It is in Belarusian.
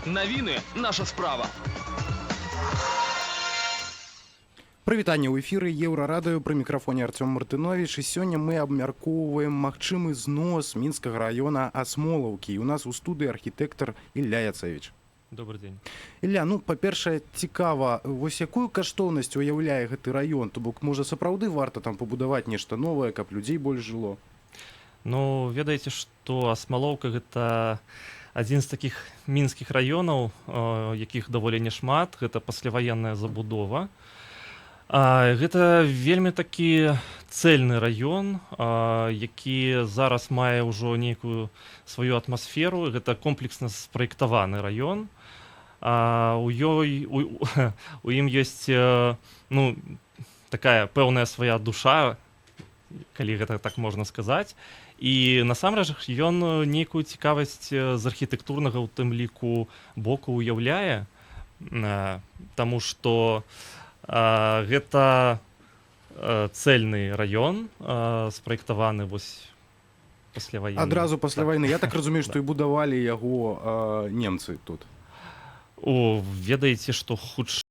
Навіны — наша справа. Прывітанне, ў эфіры Еўрарадыё, пры мікрафоне Арцём Мартынович, і сёння мы абмяркоўваем магчымы знос мінскага раёна Асмолаўкі. І у нас у студыі архітэктар Ілля Яцэвіч. Добрый день. Ілля, ну, па-першае, цікава, вось якую каштоўнасць уяўляе гэты раён, то бок, можа, сапраўды варта там пабудаваць нешта новае, каб людзей больш жыло? Ну, ведаеце, што Асмалоўка — гэта адзін з такіх мінскіх раёнаў, якіх даволі няшмат, гэта пасляваенная забудова. Гэта вельмі такі цельны раён, які зараз мае ўжо нейкую сваю атмасферу, гэта комплексна спраектаваны раён. У ёй у ім ёсць ну, такая пэўная свая душа, калі гэта так можна сказаць. І насамрэч ён нейкую цікавасць з архітэктурнага ў тым ліку боку уяўляе, таму што гэта цельны раён, спраектаваны вось пасляваенны. Адразу пасля Так. вайны. Я так разумею, што і будавалі яго немцы тут. О, ведаеце, што хутчэй